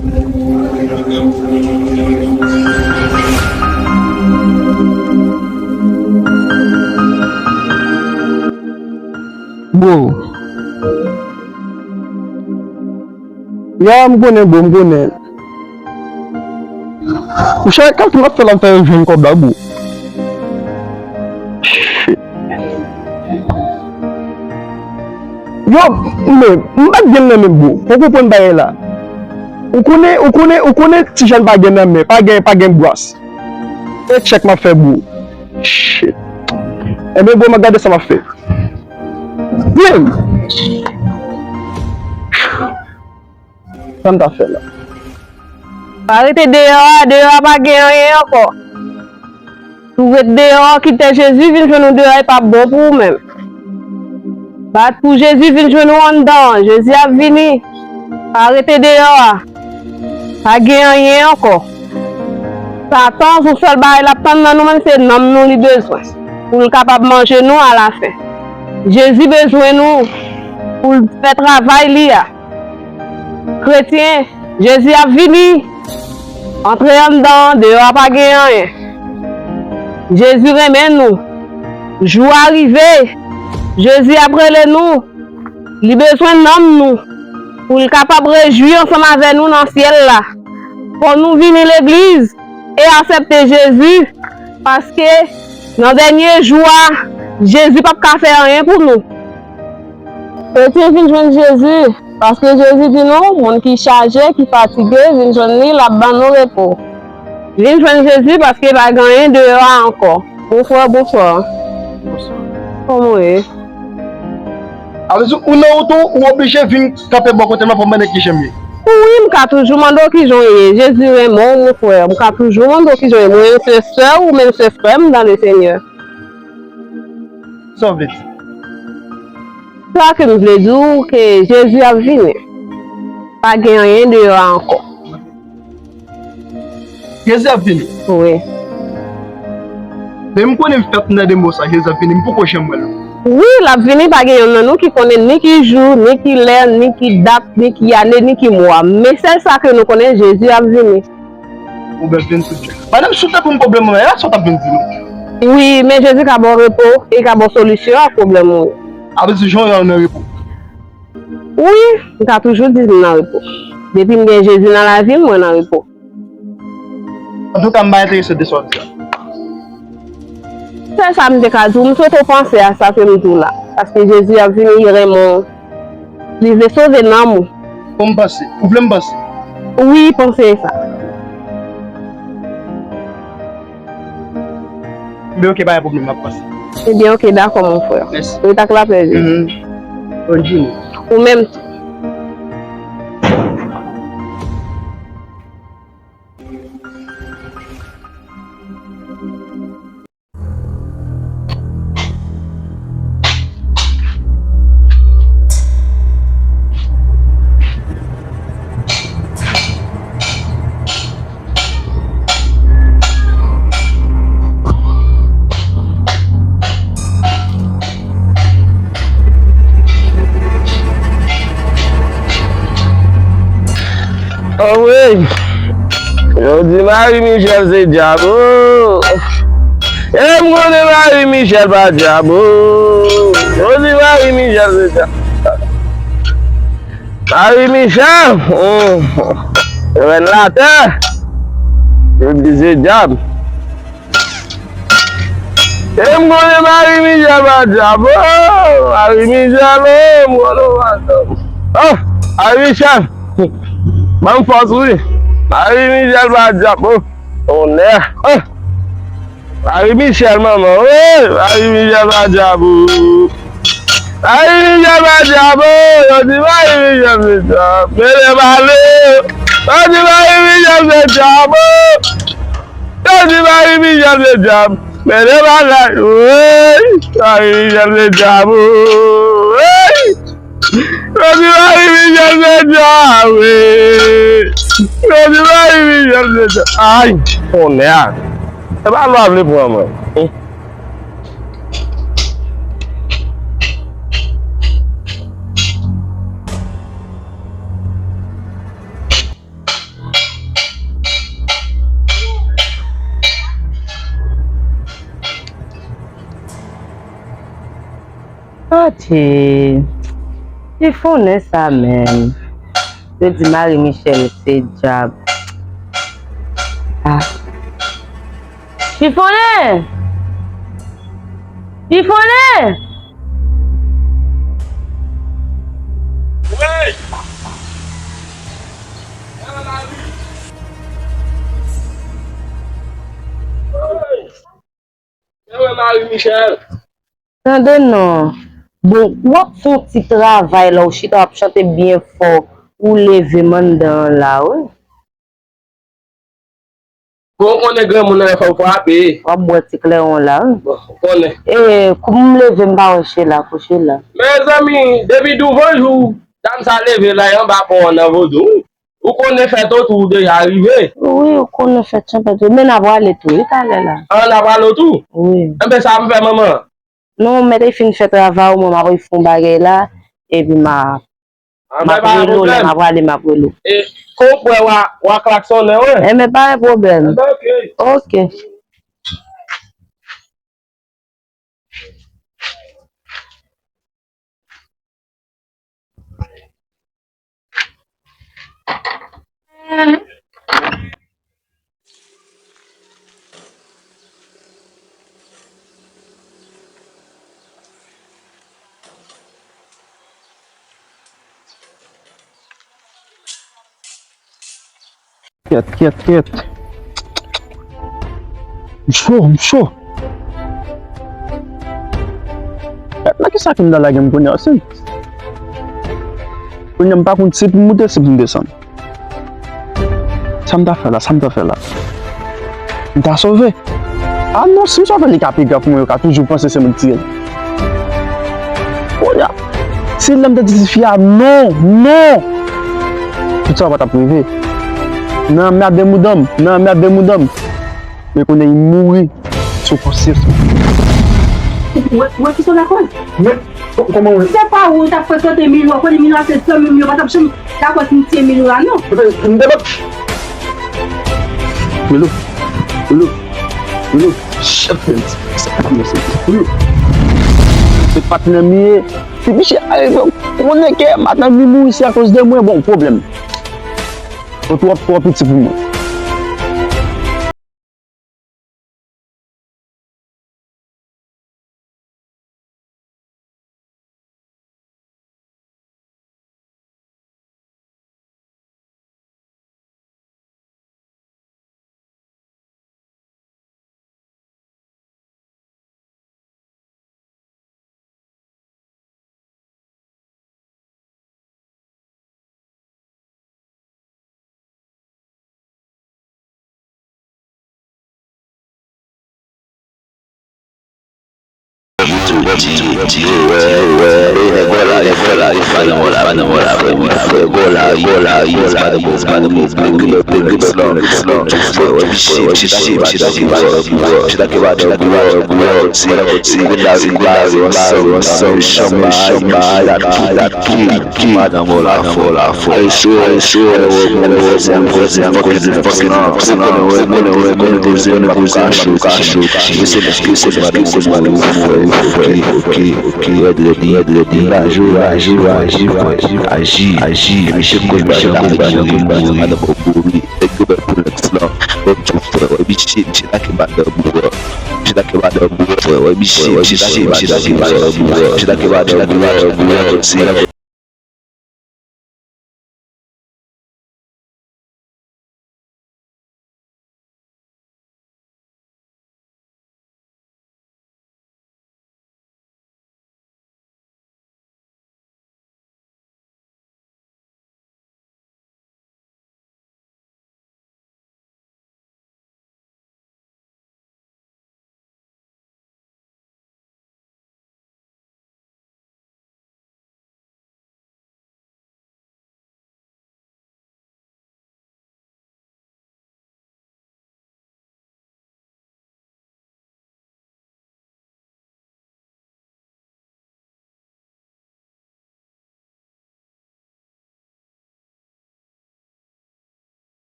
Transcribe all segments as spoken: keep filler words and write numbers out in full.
Bro. Ya, m konnen, bro, m konnen. Ou chak kalkil m ap fè la, m fè yo jwenn kòb la, bro. Yo, men, m pa t gen nan menm, bro. Ou konprann bagay la. Ou konnen, ou konnen, ou konnen ti Jàn pa gen nan men, pa gen, pa gen bras. E tchèk m ap fè, bro. Shit. Enben, bro, m ap gade sa m ap fè. Damn! Sa m ta fè la? Pa rete deyò a, deyò a pa gen anyen ankò. Si w ret deyò, kite Jezi vin jwenn ou deyò a, e p ap bon pou ou menm. Bat pou Jezi vin jwenn ou anndan an. Jezi ap vini. Pa rete deyò a. Pa gen anyen ankò. Satan, yon sèl bagay l ap tann nan nou menm, se nanm nou li bezwen. Pou l kapab manje nou alafen. Jezi bezwen nou pou l fè travay li a. Kretyen, Jezi ap vini. Antre anndan, deyò a pa gen anyen. Jezi renmen nou. Jou a rive. Jezi ap rele nou. Li bezwen nanm nou pou l kapab rejwi ansanm avè nou nan syèl la. Fò nou vini legliz e aksepte Jezi, paske nan dènye jou a, Jezi p ap ka fè anyen pou nou. Kretyen, vin jwenn Jezi, paske Jezi di nou, moun ki chaje, ki fatige, vin jwenn li, l ap ban nou repo. Vin jwenn Jezi, paske pa gen anyen deyò a ankò. Bonswa, bonswa. Bonswa. Kòman w ye? Alò, si ou nan wout ou, ou oblije vin kanpe bò kote m la pou w mande kijan m ye. Wi, m ka toujou mande w kijan w ye. Jezi renmen w, mon frè. M ka toujou mande w kijan w ye. Mwen se sè w, ou menm se frè m dans le Seigneur. Sa w vle di? Sa ke m vle di w, ke Jezi ap vini. Pa gen anyen deyò a ankò. Jezi ap vini? Wi. Men m konnen m fèk tande mo sa, Jezi ap vini, m poko janm wè l. Wi, l ap vini, pa gen yonn nan nou ki konnen ni ki jou, ni ki lè, ni ki dat, ni ki ane, ni ki mwa. Men sèl sa ke nou konnen, Jezi ap vini. Pwoblèm vin sou Dye. Madanm, si w te konn pwoblèm mwen, e sa w t ap vin di nou? Wi, men Jezi ka ba w repo, e li ka ba w solisyon a pwoblèm ou yo. Sa vle di jan w ye a, w nan repo? Wi, m ka toujou di m nan repo. Depi m gen Jezi nan lavi m, mwen nan repo. Antouka, m pa enterese de sa w di a. Sèl sa m te ka di w, m swete w panse a sa ke m di w la. Paske Jezi ap vini, li renmen w. Li vle sove nanm ou. Fò m panse. Ou vle m panse? Wi, panse sa. Ebyen, oke, pa gen pwoblèm, m ap panse. Ebyen, oke, dakò, mon frè. Mèsi. Ret ak lapè, Jezi. Mhm. Bòn jounen. Ou menm tou. Anmwey! Yo di Marie Michel se dyab, oh! E m konnen Marie Michel pa dyab, oh! Yo di Marie Michel se dyab. Marie Michel, hmm, rèn latè, yo di se dyab. E m konnen Marie Michel pa dyab, oh, Marie Michel, oh, m konnen w pa dyab. Oh, Marie Michel, ban m fòs wi. Marie Michel pa dyab, oh, onè, oh. Marie Michel, manman, oh, Marie Michel pa dyab, oh. Marie Michel pa dyab, oh, yo di Marie Michel se dyab. Mete pale, yo di Marie Michel se dyab, oh. Yo di Marie Michel se dyab. Mete pale, wi, Marie Michel se dyab, oh, wi. Yo di Marie Michel se dyab, wi. Yo di Marie Michel se dyab. Ay, onè a. Se pa lwa vle pran mwen. Adje. Chifonnen sa menm. Yo di Marie Michel se dyab. Ah. Chifonnen! Chifonnen! Wi! Wi! Mwen wè Marie Michel. Tande non. Bon, w ap fè yon ti travay la, ou chita w ap chante byen fò, ou leve m anndan an la, wi. Bon, ou konnen granmoun nan fò frape. W ap bwè ti klewon la, wi. Bon, ou konnen. E, kou m leve, m pa wè Sheila, kou Sheila. Mezanmi, depi douvan jou, dam sa leve la, e anba pon an nan Vodou. Ou konnen fèt otou deja rive. Wi, ou konnen fèt chanpèt tou. Men n a prale tou, wi, talè la. An, n a prale otou? Wi. Enben, sa m fè, manman? Non, mèt e fin fè travay ou, mwen, m ap fè yon bagay la, epi m a, m ap rele w, lè m ap prale, m ap rele w. E, kon w kwè w a, w a klaksonnen, wi. Enben, pa gen pwoblèm. Enben, oke. Oke. Kyèt, kyèt, kyèt. M cho, m cho. Kyèt, nan kisa ke m ta lage m kounye a, si? Kounye a m pa konn si pou m moute, si pou m desann. Sa m ta fè la, sa m ta fè la? M ta sove. Ah non, si m sove li ka pi grav pou mwen, yo ka toujou panse se mwen ki tiye l. Kounye a, si lè m te di tifi a non, non, tout sa pa t ap rive. Nan anmède moudanm, nan anmède moudanm. Men kounye a li mouri sou konsyans mwen. Wè, wè ki son lakòz? Men, kò-, kòman wè? Se pa ou, ou t ap frekante Milo, konnen Milo a se zanmi m, yo pa t ap janm dakò si m tiye Milo a, non. M te bat. Milo, Milo, Milo, chèf, se patnè m ye, se patnè m ye. Depi chè a rive, konnen ke madanm li mouri se akoz de mwen, bon, pwoblèm. Ou twò, twò piti pou mwen.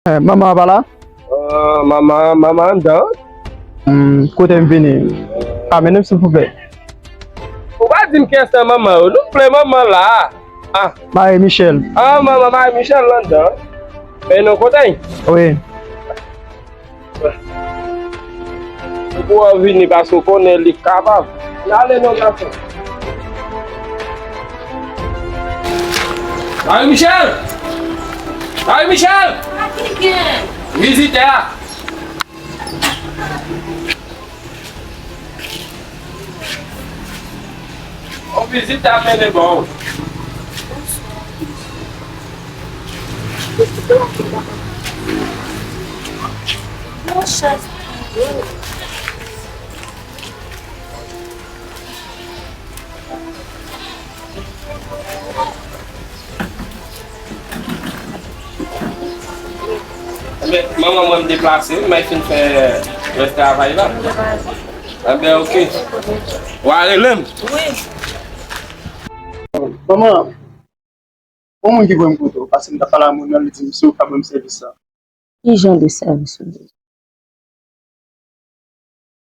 Eh, manman an pa la? Ah, manman, manman anndan. Hmm, kote m vini? Ka mennen m, silvouplè. Ou pa di m kiyès nan manman yo. Nou ple manman la. Ah. Marie Michel. Ah, manman Marie Michel la anndan. Men non kote? Wi. Ou pou wè vini paske w konnen li kapab. N ale non gason. Marie Michel! Marie Michel! Sa ki gen? Vizitè a! Yon vizit ap mennen ba w. Enben, manman mwen m deplase, m ay fin fè rès travay la. Enben, oke. W a rele m? Wi. Manman, yon moun ki voye m kote w, paske m t ap pale a moun nan, li di m si w ka ban m sèvis sa. Ki jan de sèvis ou bezwen?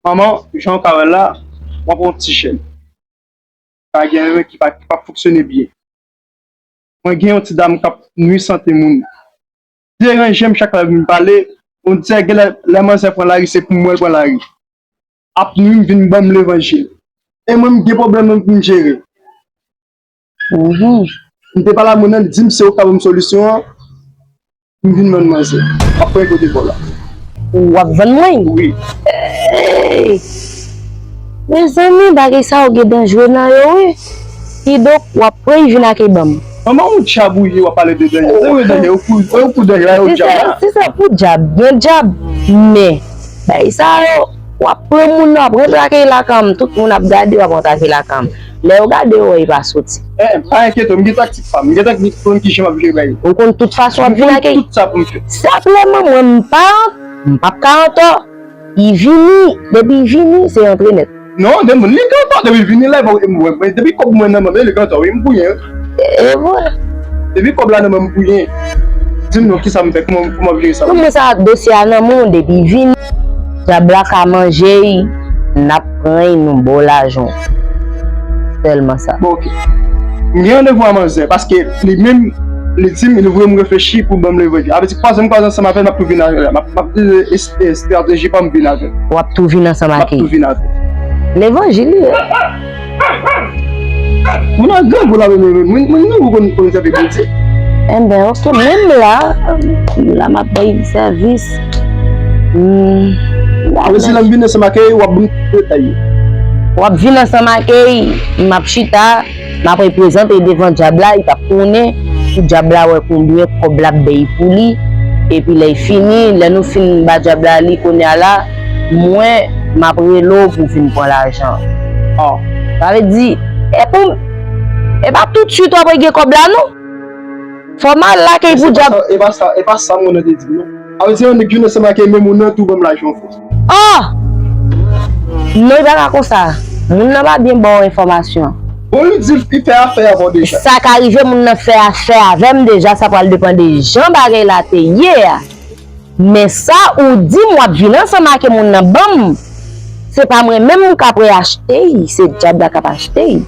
Manman, jan w ka wè l la, m ap yon ti chèn. Pa gen anyen ki pa, ki pa fonksyone byen. Mwen gen yon ti dam k ap nwi sante moun. Deranje m chak lè l vin pale, on dirè genlè lè manzè pran lari, se pou mwen l pran lari. Ap nwi m, vin ban m levanjil. E mwen, m gen pwoblèm mwen pou m jere. Mhm. M te pale a moun nan, li di m se ou k ka ban m solisyon an. M vin vann manzè. M ap pran kote pa w la. W ap vann mwen? Wi. Ey! Mezanmi, bagay sa yo gen danjre nan yo, wi. Kidonk, w ap pran y vin ak e ban m. Manman, ou djab ou ye, w ap pale de danje. Se yon danje, ou kou, ou kou danje la, ou djab la. Se sa, se sa, pou djab, gen djab. Men, bagay sa yo, w ap pran moun nan, w ap rantre ak e lakan m. Tout moun ap gade, w ap rantre ak e lakan m. Lè yo gade, yo wè, e pa soti. Eh, pa enkyete w, m gen taktik pa m. M gen taktik pou m ki jan m ap jere bagay. Ou konn tout fason w ap vin ak e. M konn tout sa pou m fè. Sa plen mwen, mwen, m pa, m p ap ka antò. Li vini, depi li vini, se antre nèt. Non, depi li gen tan, depi li vini la, mwen, mwen, depi kòb mwen nan men mwen, li gen tan, wi, m pou yen. E, e vre. Depi kòb la nan men m, m pou yen. Di m non, kisa m fè, kòman, kòman m jere sa? Pou mwen, sa, dosye a nan men w, depi li vini, djab la ka manje y, n ap pran y, nou ba w lajan w. Sèlman sa. Bon, oke. M gen randevou a manzè, paske li menm, li di m, li voye m reflechi pou ban m levanjil. Sa vle di, kwaze m kwaze ansanm avè l, m ap tou vin avè l. M ap, m ap, e, e, estrateji pa m vin avè l. W ap tou vin ansanm ak li? M ap tou vin avè l. Levanjil li ye. Moun nan grangou la, men, men, men, men, men, ou konn, konn sèvi Bondye. Enben, oke, menm la, la m ap bay sèvis. Hmm. Apre si lè m vin ansanm ak li, w ap ban m tout detay yo. W ap vin ansanm ak li, m ap chita, m ap reprezante devan djab la, li p ap konnen, pou djab la wè konbyen kòb l ap bay pou li. Epi lè l fini, lè nou fin ba djab la li kounye a la, mwen, m ap rele w pou w vin pran lajan. Ah. Sa vle di, e pou, e pa toutswit w ap gen kòb la, non. Fò m al lakay pou djab. E pa sa, e pa sa, e pa sa moun nan te di m, non. Sa vle di, yon nèg vin ansanm ak li, men moun nan tou ban m lajan fòs. Oh! Non, li pa ka konsa. Moun nan pa byen ba w enfòmasyon. Bon, li di, li fè afè avè w deja. Sa ka rive, moun nan fè afè avè m deja, sa pral depann de jan bagay la te ye a. Men sa ou di m w ap vin ansanm ak moun nan ban m, se pa mwen menm m k ap achte y, se dyab la k ap achte y.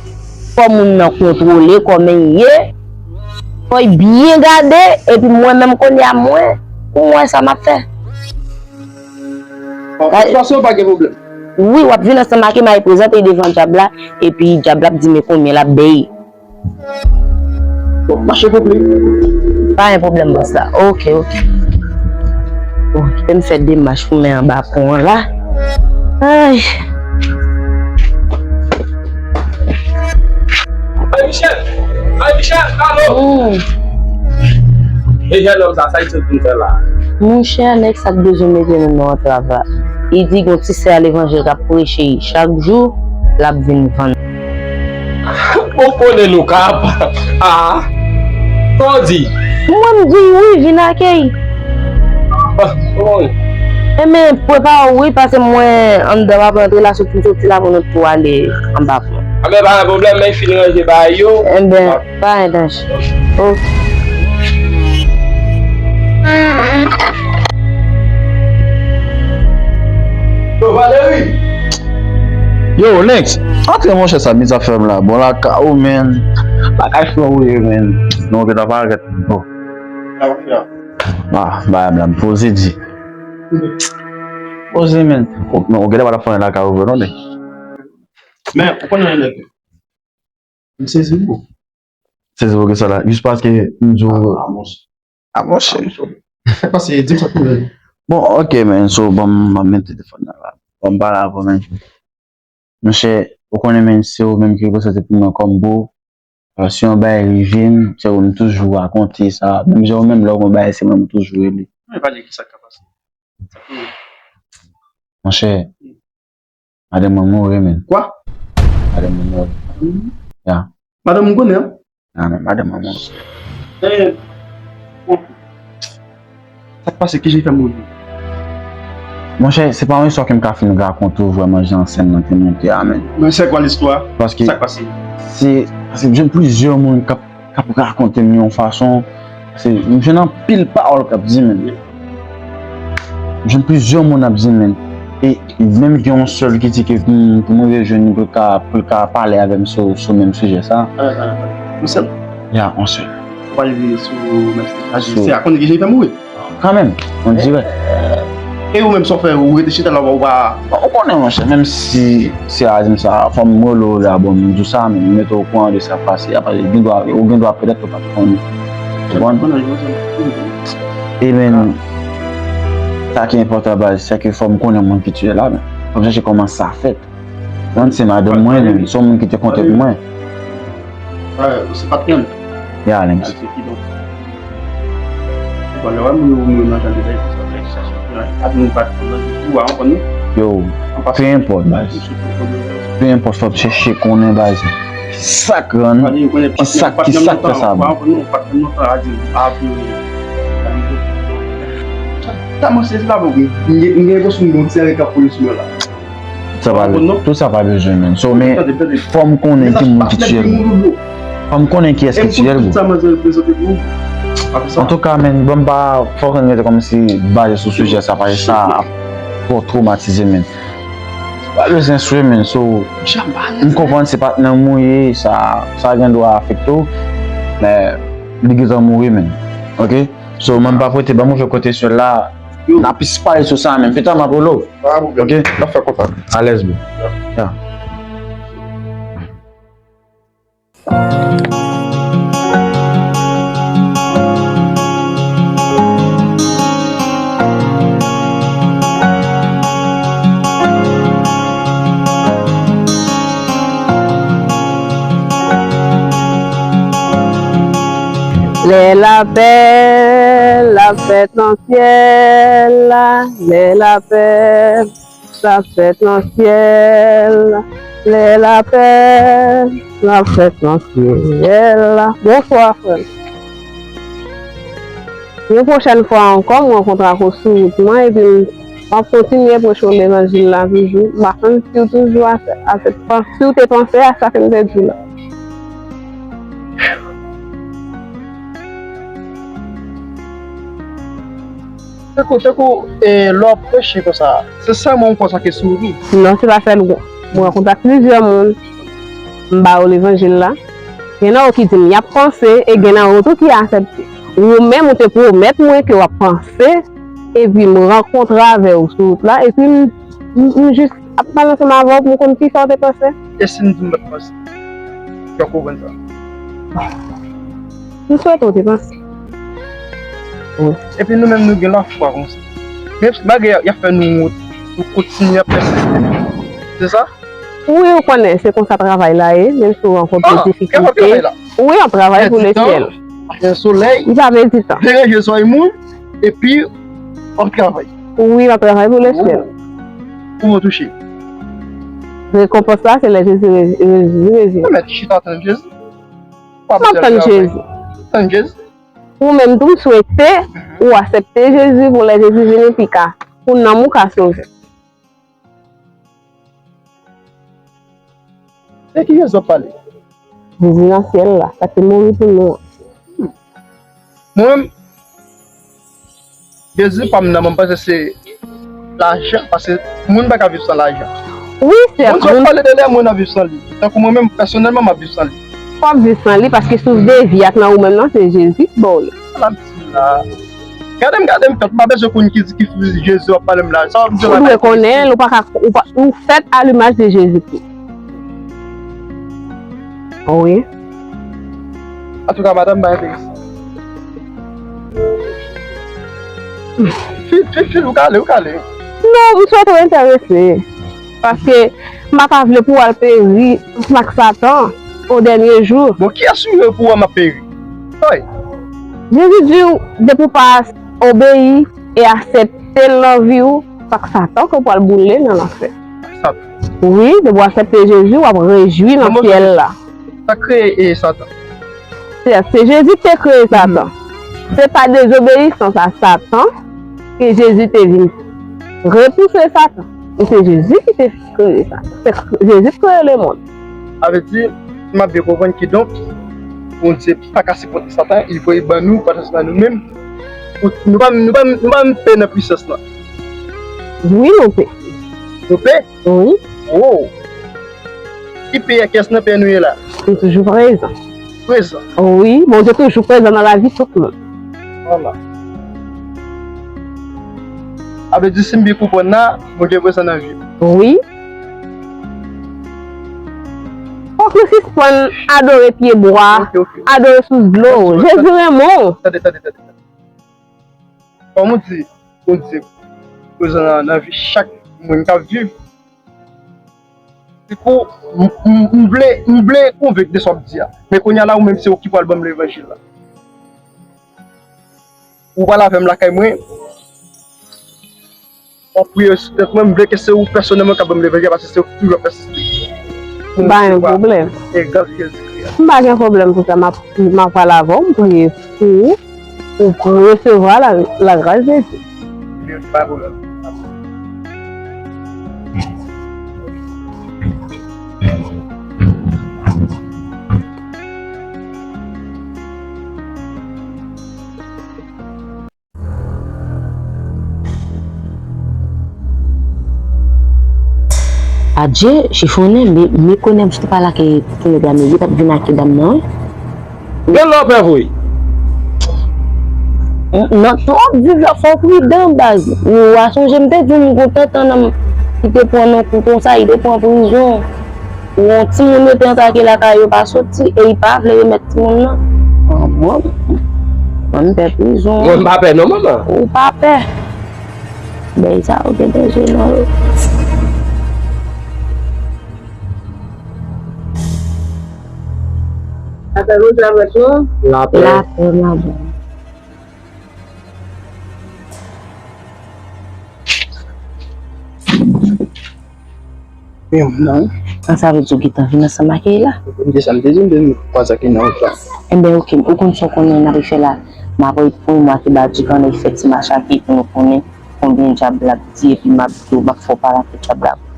Fò moun nan kontwole kòman y ye, fò y byen gade, epi mwen menm kounye a mwen, pou m wè sa m ap fè. Bon, de tout fason, pa gen pwoblèm. Wi, w ap vin ansanm ak m, m al prezante devan dyab la, epi dyab la ap di men konbyen l ap bay. Bon, mache konpli. Pa gen pwoblèm, bòs la. Oke, oke. Bon, kite m fè demach pou men anba pon an la. Ay. Ay, Michel! Ay, Michel! Alo! Hmm. E jèn nonm sa, sa li sot vin fè la? Monchè, nèg sa k bezwen mete nou nan antrav la. Li di gon ti sè a levanjil k ap preche chak jou, l ap vin vann. Ou konnen nou kapab. Ah. Sa w di? Mwen m di wi, vin akèy. Ah, wi. Enben, prepare w wi, paske mwen anndan m ap rantre la, sot m soti la pou nou tou ale anba pon. Anben, pa gen pwoblèm, men fin ranje bagay yo. Enben, pa gen danje. Oke. Yo, Lenx, antre monchè, sa miz afè m la. Bon, lakay ou, men. Lakay frè ou ye, men. Non, gen ta parèt. Oh. Ah, bagay m la, m poze di. Poze, men. Ou, men, ou genlè pa t ap fè anyen lakay ou vre, non, men. Men, ou konnen nèg. M sezi pou ou. Sezi pou kisa la? Jis paske m di w. Ah, monchè. Ah, monchè. Sa k pase? Di m sa k pwoblèm. Bon, ok, men, so, ban m, ban m met telefòn nan la. Ban m pale avè w, men. Monchè, ou konnen, men, se ou menm ki reprezante pou mwen kòm bro. Si yon bagay rive m, se ou m toujou rakonte sa. Menm jan ou menm, lè w gen yon bagay, se mwen m toujou rele. Men, pale, kisa k ka pase? Monchè, madanm mwen mouri, men. Kwa? Madanm mwen mouri. Ya. Madanm ou konnen, an? Ya, men madanm mwen mouri. Eh, bon. Sa k pase? Kijan li fè mouri? Monchè, se pa yon istwa ke m ka fin rakonte w vrèman jan sèn nan te monte a, men. Men c'est quoi l'histoire? Paske sa k pase? Se, paske m jwenn plizyè moun k ap k ap rakonte m yon fason, se, m jwenn anpil pawòl k ap di, men. M jwenn plizyè moun ap di, men. E menm gen yon sèl ki di ke pou m, pou mwen rejwenn li, pou l ka, pou l ka pale avè m sou, sou menm sijè sa. Yon sèl? Ya, yon sèl. Ou pa rive sou menm sijè. Se a konnen ki jan li fè mouri? Kanmenm, on dirè. E ou menm, sa w fè, ou rete chita la, ou pa... Bon, ou konnen, monchè, menm si se a di m sa, fò m rele w la, bon, m di w sa, men m mete w okouran de sa k pase a, paske gen dwa, ou gen dwa petèt ou pa t konnen. Ou konprann? E men, sa ki enpòtan, baz, se ke fò m konnen moun ki tiye l la, men fò m chèche kòman sa fèt. Mwen, se madanm mwen, men se yon moun ki te konte pou mwen. Ou se patnè m. Ya, Lenx. Alse kidonk, ou pa lè wè moun yo mouri nan jan de bagay konsa, bagay sa soti nan kat moun pa t konn nan di tou a, ou konn. Yo, pe enpòt, baz. Pe enpòt, fò m chèche konnen, baz. Kisa k rann, kisa, kisa k fè sa, baz. Sa mwen sezi la, bon, m gen, m gen enpresyon m gen yon ti anreka polis mwen la. Sa pa, tout sa pa bezwen, men. So, men, fò m konnen ki moun ki tiye l. Fò m konnen kiyès ki tiye l, bro. Antouka, men, bon, m pa fòk rete kòmsi baze sou sijè sa, paske sa ap twò twomatize, men. Pa bezwen swe, men. So, m konprann se patnè m ou ye, sa, sa gen dwa afekte w, men li gentan mouri, men. Ok? So, mwen pa prete, ban m ouvè kote sou la. N ap pale sou sa menm. Pita m ap rele w. Pa gen pwoblèm. Ok? N ap fè kontak. Alèz, bro. Ya. Lè lapè l ap fèt nan syèl la, lè lapè l ap fèt nan syèl la, lè lapè l ap fèt nan syèl la. Bonswa, frè m. Yon pwochèn fwa ankò, m rankontre ak ou sou wout mwen, epi m, m ap kontinye preche w levanjil la toujou. M pa konn si w toujou a, a, si w te panse a sa ke m te di w la. Tankou, tankou, e, lè w ap preche konsa, se sèlman ou konsa ke souri? Non, se pa sèl ou. Mwen rankontre ak plizyè moun, m ba yo levanjil la. Gen nan yo ki di m y ap panse, e gen nan yo tou ki aksepte. Ou menm, ou te pwomèt mwen ke w ap panse, epi m rankontre avè w sou wout la, epi m, m, m jis ap pale ansanm avè w pou m konn kisa w te panse. E si m di m pa t panse? Jan w konprann sa? M swete w te panse. Wi. Epi nou menm nou gen lafwa konsa. Menm si malgre y ap fè nou wont, nou kontinye ap pèsiste. Se sa? Wi, ou konnen, se konsa travay la ye, menm si w rankontre difikilte. Wi, yon travay pou lesyèl. Gen solèy. Li pa pèdi tan. Deranje zòrèy moun, epi w ap travay. Wi, m ap travay pou lesyèl. Kòman w touche? Rekonpans la, se lè Jezi re-, re-, revini. Ou mèt chita tann Jezi. M ap tann Jezi. Tann Jezi. Ou menm tou, m swete ou aksepte Jezi pou lè Jezi vini pi ka, pou nanm ou ka sove. De ki Jezi w ap pale? Jezi nan syèl la, sa ki mouri pou nou an. Mwen menm, Jezi pa m nan, mwen panse se lajan, paske moun pa ka viv san lajan. Wi, sè. Moun sa w pale de lè mwen nan viv san li. Tankou mwen menm, pèsonèlman, m ap viv san li. W ap viv san li paske sous de vi a k nan ou menm nan, se Jezi ki ba w li. Sa l ap di la. Gade m, gade m fèt, m pa bezwen konn ki, ki Jezi w ap pale m la. Sa w ap di yo la. Ou dwe konnen l, ou pa ka, ou pa, ou fèt a limaj de Jezikri. Wi. Antouka, madanm, bagay enteresan. Fil, fil, fil, ou ka ale, ou ka ale. Non, m swete w enterese. Paske m pa ta vle pou w al peri ansanm ak Satan o dènye jou. Bon, kiyès ou ye pou w wè m ap peri? Oy! Jezi di w, depi w pa obeyi e aksepte l nan vi w, se ak Satan ke w pral boule nan lanfè. Satan. Wi, depi w aksepte Jezi, w ap rejwi nan syèl la. Sa kreye e Satan. Se, se Jezi ki te kreye Satan. Se pa dezobeyisans a Satan ke Jezi te vin repouse Satan. Men se Jezi ki te kreye Satan. Se Jezi ki kreye lemonn. Sa vle di, si m ap byen konprann, kidonk, Bondye pa ka sipòte Satan, li voye ban nou, pandan se tan nou menm, nou pa, nou pa, nou pa menm pe nan pwisans lan. Wi, nou pe. Nou pe? Wi. Oh! Ki pè, kiyès nan pè nou ye la? Nou toujou prezan. Prezan? Wi, Bondye toujou prezan nan lavi tout moun. Vwala. Sa vle di si m byen konprann la, Bondye prezan nan vi m. Wi. Fòk nou sispann adore pyebwa, adore sous dlo. Jezi renmen w. Tande, tande, tande. Kòm ou di, Bondye prezan nan, nan vi chak moun k ap viv. Piko, m, m, m vle, m vle konvenk de sa w ap di a. Men kounye a la, ou menm se ou ki pral ban m levanjil la. Ou pral avè m lakay mwen. W ap priye sou tèt mwen, m vle ke se ou pèsonèlman k ap ban m levanjil la, paske se ou ki toujou ap pèsiste pou m resevwa. M pa gen pwoblèm. E gras Jezikri a. M pa gen pwoblèm pou sa, m ap, m ap pale avè w, m priye pou ou, pou w resevwa la, la grâce de Dieu. Li pa gen pwoblèm. Adje, chifonnen, me, me konnen m sot pale ak ti nèg la, men li p ap vin ak dam nan, wi. Gen lè w pè vre. Nan twòp viv la, fò w pridan, baz. Ou a sonje m te di w m gon tantan nan m ki te pran nan kou konsa, li te pran prizon. Yon timoun yo te atake lakay yo pa soti e li pa vle remèt timoun nan. An mwen, mwen m pè prizon. Mwen m pa pè non manman. Ou pa pè. Bèy sa yo gen danje nan yo. Lapè Bondye avèk nou. Lapè. Lapè madanm. Yon non. An sa vle di w gentan vin ansanm ak Keyla? M te sa m te di m te vin kwaze ak li nan wout la. Enben oke, ou konn sa w konnen n ap fè la. M ap ret pou mwa ki ba di kan nèg fè ti mach ak li pou nou konnen konbyen djab l ap di epi m ap di w m ap fè w pale ak djab la pou konnen.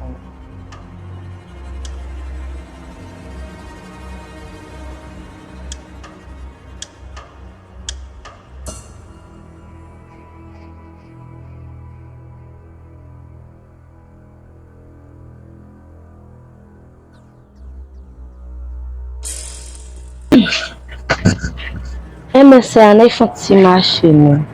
Enben sè, ann al fè yon ti mache non.